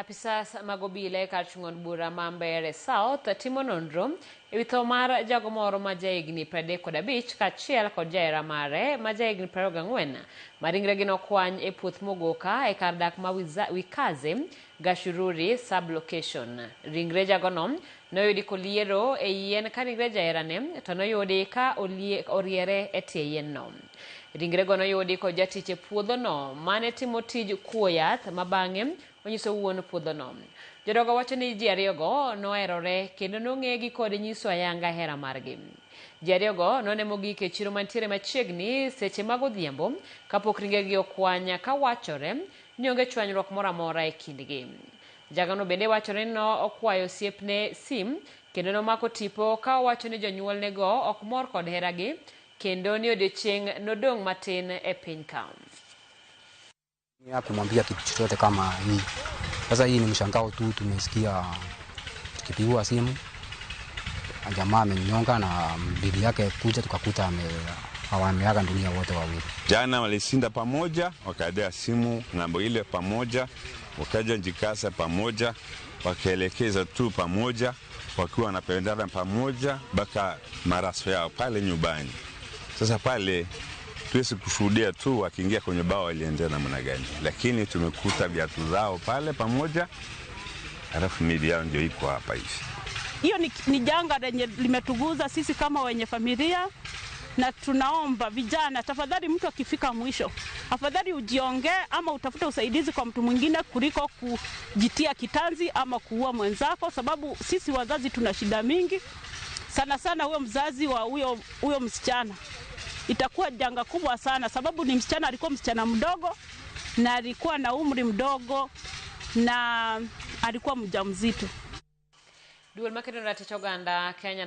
Apisas mag obila e kar chung' od bura ma Mbeere South timo nonro ewi tho mar jago moro ma jahigni 35 kaachiel kod jahera mare ma jahigni 24 ma ringregi nokwany e puoth Mogoka e kar dak ma Wikaze, Gashururi sub-location. Ringre jagono noyudi koliero e yien ka ringre jaherane to noyudi ka oriere e tie yien no. Ringrego noyudi kod jatich e puodhono mane timo tij kuo yath ma bang'e onyiso wuon puodhono. Jodongo wacho ni ji ariyogo noherore kendo nong'egi kod nyiso ayanga hera margi. Ji ariyogo none mogik e chiro mantiere machiegni seche mag odhiambo kapok ringregi okwany ka wachore ni onge chwanyruok moro amora e kindgi. Jagano bende wachore ni nokwayo osiepne sim kendo nomako tipo ka owacho ni jonyuolnego ok mor kod heragi kendo ni odiochieng' nodong' matin e piny ka. Kumwambia kitu chochote kama hii. Sasa hii ni mshangao tu, tumesikia tukipigiwa simu jamaa amenyonga na bibi yake kuja, tukakuta wameaga dunia wote wawili. Jana walishinda pamoja, wakaendea simu ng'ambo ile pamoja, wakaja Njikasa pamoja, wakaelekeza tu pamoja, wakiwa wanapendana pamoja mpaka maraso yao pale nyumbani. Sasa pale tuwezi kushuhudia tu wakiingia kwenye bao waliendea namna gani, lakini tumekuta viatu zao pale pamoja, halafu miili yao ndio iko hapa hivi. Hiyo ni janga lenye limetuguza sisi kama wenye familia, na tunaomba vijana, tafadhali, mtu akifika mwisho, afadhali ujiongee ama utafute usaidizi kwa mtu mwingine kuliko kujitia kitanzi ama kuua mwenzako, sababu sisi wazazi tuna shida mingi sana sana. Huyo mzazi wa huyo msichana itakuwa janga kubwa sana, sababu ni msichana, alikuwa msichana mdogo na alikuwa na umri mdogo na alikuwa mjamzito. Duol makedo ratich oganda Kenya.